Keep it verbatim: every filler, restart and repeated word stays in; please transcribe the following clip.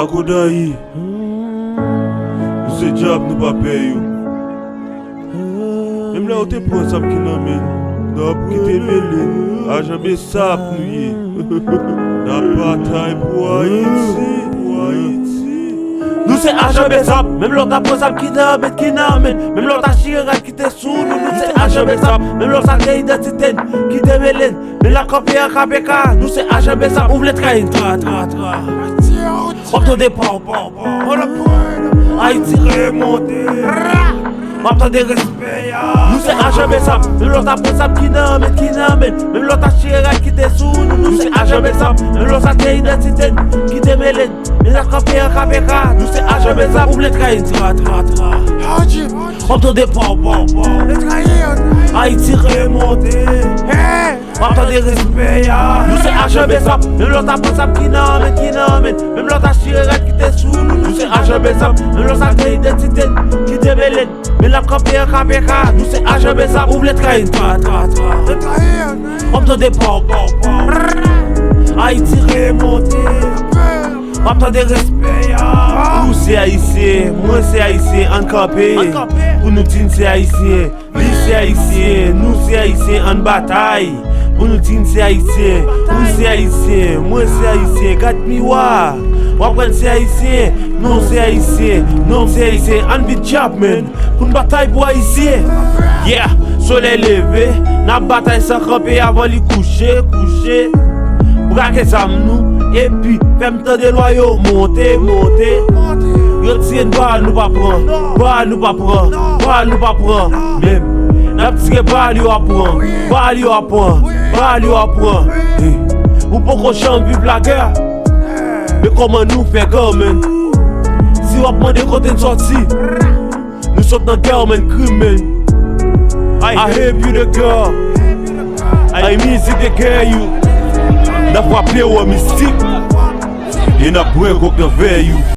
Akodayi, nou se dyab, nou pa pè yo. Menm lè yo te pran zam ki nan men n, dòb ki te mele n, ajan besap nou ye. N ap batay pou Ayiti, pou Ayiti. Nou se ajan besap, menm lè w ta pran zam ki nan men, ki nan men. Menm lè w ta chire rad ki te sou nou, nou se ajan besap. Menm lè w sa te idantite n, ki te mele n. Men l ap kanpe an K P K, nou se ajan besap, ou vle trayi n, tra, tra, tra. W ap tande paw, paw, paw. Ayiti remonte. W ap tande respè a. Nou se ajan besap, menm lè w ta pran zam ki nan men, ki nan men. Menm lè w ta chire rad ki te sou nou, nou se ajan besap. Menm lè w sa te idantite n, ki te mele n. Men l ap kanpe an K P K, nou se ajan besap, ou vle trayi n, tra, tra, tra. W ap tande paw, paw, paw. Ayiti remonte. W ap tande respè a. Nou se ajan besap, menm lè w ta pran zam ki nan men, ki nan men. Menm lè w ta chire rad ki te sou nou, nou se ajan besap. Menm lè w sa te idantite n, ki te mele n. Men l ap kanpe an K P K, nou se ajan besap, ou vle trayi n, tra, tra, tra. W ap tande paw, paw, paw. Ayiti remonte. W ap tande respè a. Ou se ayisyen, mwen se ayisyen, ann kanpe. Ann kanpe. Pou nou di n se ayisyen. Li se ayisyen, nou se ayisyen, ann batay. Pou nou di n se ayisyen, ou se ayisyen, mwen se ayisyen, gad miwa. W ap wè n se ayisyen, non se ayisyen, non se ayisyen, ann vin dyab, man. Pou n batay pou ayisyen. Yeah, solèy leve, n ap batay san kanpe avan li kouche, kouche. Brake zam nou, epi fè m tande lwa yo monte, monte. Yo tiye n, ba nou pa pran, ba nou pa pran, ba nou pa pran. Menm, n ap tire bal yo ap pran, bal yo ap pran, bal yo ap pran. Hey, ou poko janm viv lagè. Men kòman nou fè, gòmen? Si w ap mande kote n sòti, nou sot nan gè, men krim, men. I hate you, the girl. Ay mizik de gè you. N ap frape w mistik. E n ap bwè gwòg nan vè you.